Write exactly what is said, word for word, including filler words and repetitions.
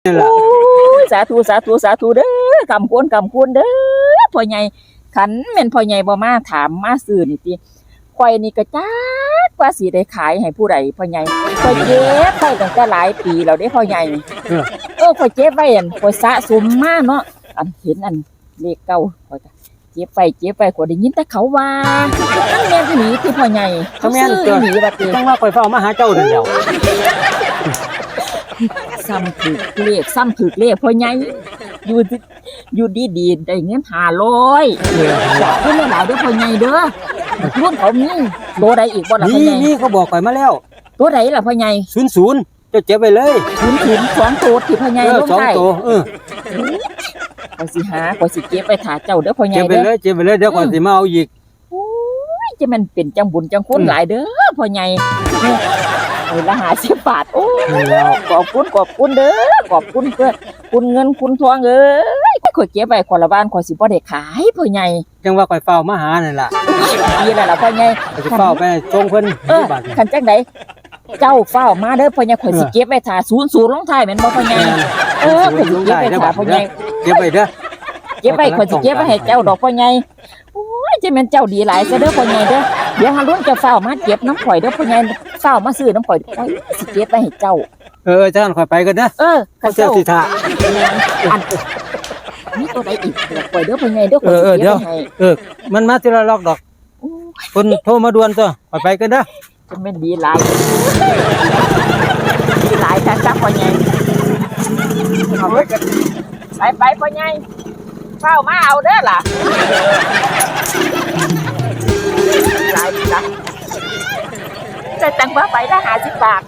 นี่ล่ะ โอ้ย สาธุ สาธุ สาธุเด้อ คำคูณ คำคูณเด้อ พ่อใหญ่ คันแม่นพ่อใหญ่บ่มาถามมาซื้อนี่ติ ข่อยนี่ก็จักว่าสิได้ขายให้ผู้ใดพ่อใหญ่ ข่อยเก็บไว้ตั้งแต่หลายปีแล้วเด้พ่อใหญ่ เออ เออ ข่อยเก็บไว้อัน ข่อยสะสมมาเนาะ อันเห็นอันเลขเก้า ข่อยก็เก็บไว้ เก็บไว้ ข่อยได้ยินแต่เขาว่า มันแม่นอีหลีติพ่อใหญ่ เขาแม่น ซื้ออีหลีว่าติ จังว่าข่อยฟ้าวมาหาเจ้านั่นแหล้ว ซ้ำถืกเลข ซ้ำถืกเลขพ่อใหญ่ อยู่ อยู่ดีๆ ได้เงินห้าร้อย เออ ขอบคุณหลายๆเด้อพ่อใหญ่เด้อ ทุนเขามี ตัวใดอีกบ่ล่ะพ่อใหญ่ นี่ เขาบอกข่อยมาแล้ว ตัวใดล่ะพ่อใหญ่ ศูนย์ศูนย์ เจ้าเก็บไว้เลย ศูนย์ศูนย์ สองตัวที่พ่อใหญ่ เออ ลงท้าย สองตัว เออ ข้อยสิหา ข้อยสิเก็บไว้ถ่าเจ้าเด้อพ่อใหญ่ เก็บไว้ เด้อ เลย เก็บไว้เลย เดี๋ยวข้อย อืม สิมาเอาอีก โอ้ย จะแม่นเป็นจังบุญจังคุณ อืม หลายเด้อพ่อใหญ่ เออ ละห้าสิบบาท โอ้ย นั่นแหล้ว ขอบคุณ ขอบคุณเด้อ ขอบคุณเพื่อน คุณเงินคุณทองเอ้ย ข่อยเก็บไว้คนละบ้าน ข่อยสิบ่ได้ขายพ่อใหญ่ จังว่าข่อยฟ้าวมาหานั่นล่ะ ดีแล้วล่ะพ่อใหญ่ ข่อยสิฟ้าวไปส่งเพิ่น เออ ที่บ้าน คันจังใด เจ้าฟ้าวมาเด้อพ่อใหญ่ ข่อยสิ เออ เก็บไว้ถ่า ศูนย์ศูนย์ ลงท้ายแม่นบ่พ่อใหญ่ เออ เออ ข่อยสิเก็บไว้ถ่าพ่อใหญ่ เก็บไว้เด้อ เก็บไว้ ข่อยสิเก็บไว้ให้เจ้าดอกพ่อใหญ่ โอ้ย จะแม่นเจ้าดีหลายซะเด้อพ่อใหญ่เด้อ เดี๋ยวหารุ่นเจ้าฟ้าวมาเก็บนำข่อยเด้อพ่อใหญ่ ฟ้าวมาซื้อนำข่อย ข่อยสิเก็บไว้ให้เจ้า เออ จังซั่นข่อยไปก่อนเด้อ เออ เขาเจ้าสิถ่า อัน มีตัวใดอีกบอกข่อยเด้อพ่อใหญ่เด้อ ข่อยสิเก็บไว้ให้ เออ เออ เดี๋ยว เออ มันมาทีละล็อกดอก โอ้ย เพิ่นโทรมาด่วนตัว ข่อยไปก่อนเด้อ จะแม่นดีหลาย ดีหลายจ้ะจ้ะพ่อใหญ่ เอาไว้กัน ไปไปพ่อใหญ่ ฟ้าวมาเอาเด้อล่ะ หลายจ้ะ จะจังว่าไปละห้าสิบบาท